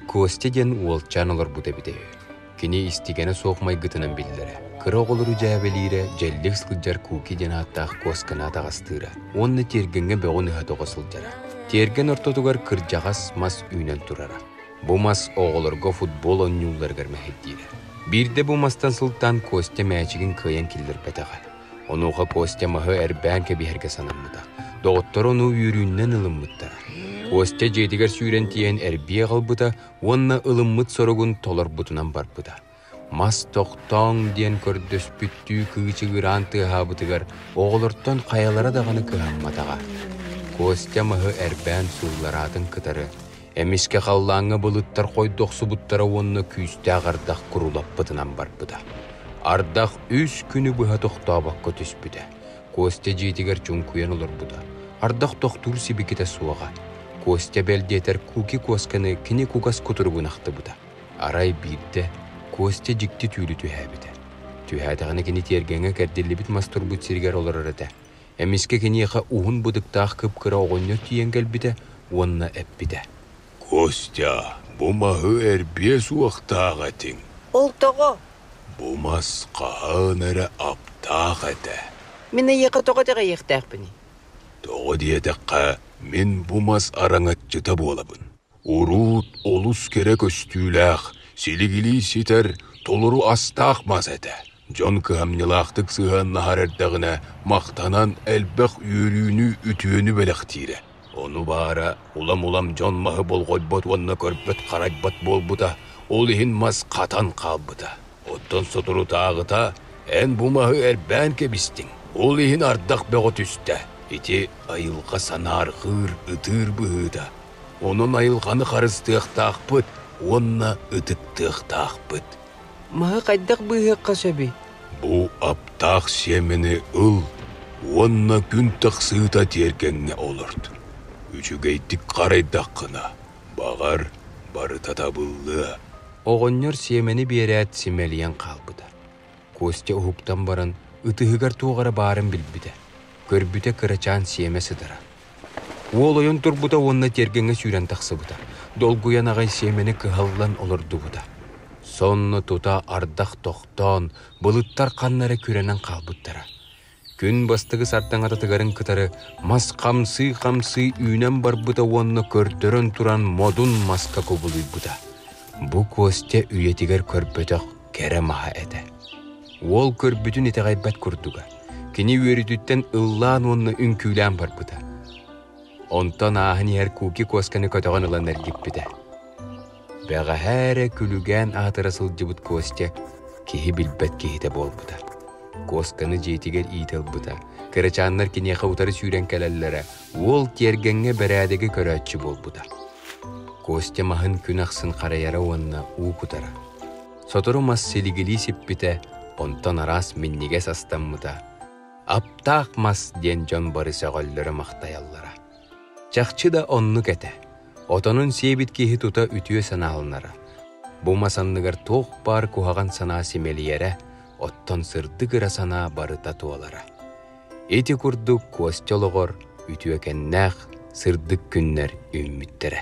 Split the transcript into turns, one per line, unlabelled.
Костя диэн уолчаан олорбут эбитэ үһү. Кини истигэнэ суох майгытынан биллэрэ. Кыра оҕолору дьээбэлиирэ, дьэллик сылдьар Куки диэн ааттаах куосканы атаҕастыыра уонна тиэргэҥҥэ бөҕүн ыһа-тоҕо сылдьара. Тиэргэн ортотугар кырдьаҕас мас үүнэн турара. Бу мас оҕолорго футбол оонньуулларыгар мэһэйдиирэ. Биирдэ бу мастан сылтаан Костя мээчигин кыайан киллэрбэтэҕэ. Онуоха Костя маһы эрбээн кэбиһэргэ санаммыта. Доҕотторо ону үөрүүннэн ылыммыттара. Костя дьиэтигэр сүүрэн тиийэн эрбии аҕалбыта уонна ылыммыт соругун толорбутунан барбыта. Мас тохтооҥ диэн көрдөспүттүү кыычыгыраан тыаһаабытыгар оҕолортон хайалара даҕаны кыһамматаҕа. Костя маһы эрбээн сууллараатын кытары Эмискэ халлааҥҥа былыттар хойдохсубуттара уонна күүстээх ардах курулаппытынан барбыта. Ардах үс күнү быһа тохтообокко түспүтэ. Костя дьиэтигэр чуҥкуйан олорбута. Ардах тохтуур сибикитэ суоҕа. Костя бэл диэтэр Куки куосканы кини кугас кутуругун ахтыбыта. Арай биирдэ Костя дьикти түүлү түһээбитэ. Түһээтэҕинэ кини тиэргэҥҥэ кэрдиллибит мас турбут сиригэр олорор этэ. Эмискэ киниэхэ уһун бытыктаах кып-кыра оҕонньор тиийэн кэлбитэ уонна эппитэ:
«Костя, бу маһы эрбиэ суохтаах этиҥ.
Ол тоҕо?
Бу мас хаһан эрэ аптаах этэ.
Мин эйиэхэ тоҕо итэҕэйиэхтээхпиний?
Тоҕо диэтэххэ, мин бу мас араҥаччыта буолабын. Уруут олус кэрэ көстүүлээх, силигилии ситэр, толору астаах мас этэ. Дьон кыһамньылаахтык сыһыаннаһар эрдэҕинэ махтанан элбэх үөрүүнү, үтүөнү бэлэхтиирэ. Ону баара улам-улам дьон маһы болҕойбот уонна көрбөт-харайбат буолбута, ол иһин мас хатан хаалбыта. Оттон соторутааҕыта эн бу маһы эрбээн кэбистиҥ, ол иһин ардах бөҕө түстэ. Ити айылҕа санаарҕыыр, ытыыр быһыыта. Онон айылҕаны харыстыахтаахпыт уонна ытыктыахтаахпыт.
Маһы хайдах быыһыахха сөбүй?
Бу аптаах сиэмэни ыл уонна күн тахсыыта тиэргэҥҥэ олорт. Үчүгэйдик харайдаххына, баҕар, барыта табыллыа.
Оҕонньор сиэмэни биэрээт симэлийэн хаалбыта. Костя уһуктан баран, ытыһыгар туох эрэ баарын билбитэ. Көрбүтэ кырачаан сиэмэ сытара. Уол ойон турбута уонна тиэргэҥҥэ сүүрэн тахсыбыта. Долгуйан аҕай сиэмэни кыһаллан олордубута. Сонно тута ардах тохтоон, былыттар ханна эрэ күрэнэн хаалбыттара. Күн бастакы сардаҥата тыгарын кытары мас хамсыы-хамсыы үүнэн барбыта уонна көрдөрөн туран модун маска кубулуйбута. Бу Костя үйэтигэр көрбөтөх кэрэ маһа этэ. Уол көрбүтүн итэҕэйбэт курдуга. Кини үөрүүтүттэн ыллаан уонна үҥкүүлээн барбыта. Онтон ааһан иһэр Куки куосканы көтөҕөн ылан эргиппитэ. Бэҕэһээ эрэ күлүгээн аатыра сылдьыбыт Костя киһи билбэт киһитэ буолбута. Куосканы дьиэтигэр иитэ ылбыта. Кырачааннар киниэхэ утары сүүрэн кэлэллэрэ, уол тиэргэҥҥэ бэрээдэги көрөөччү буолбута. Костя маһын күн ахсын харайара уонна уу кутара. Сотору мас силигилии сиппитэ, онтон араас минньигэс астаммыта. Аптаах мас диэн дьон бары сөҕөллөрө-махтайаллара. Чахчы да оннук этэ. Отонун сиэбит киһи тута үтүө санааланара. Бу мас анныгар туох баар куһаҕан санаа симэлийэрэ, оттон сырдык ыра санаа барыта туолара. Ити курдук Костя олоҕор үтүөкэннээх сырдык күннэр үүммүттэрэ.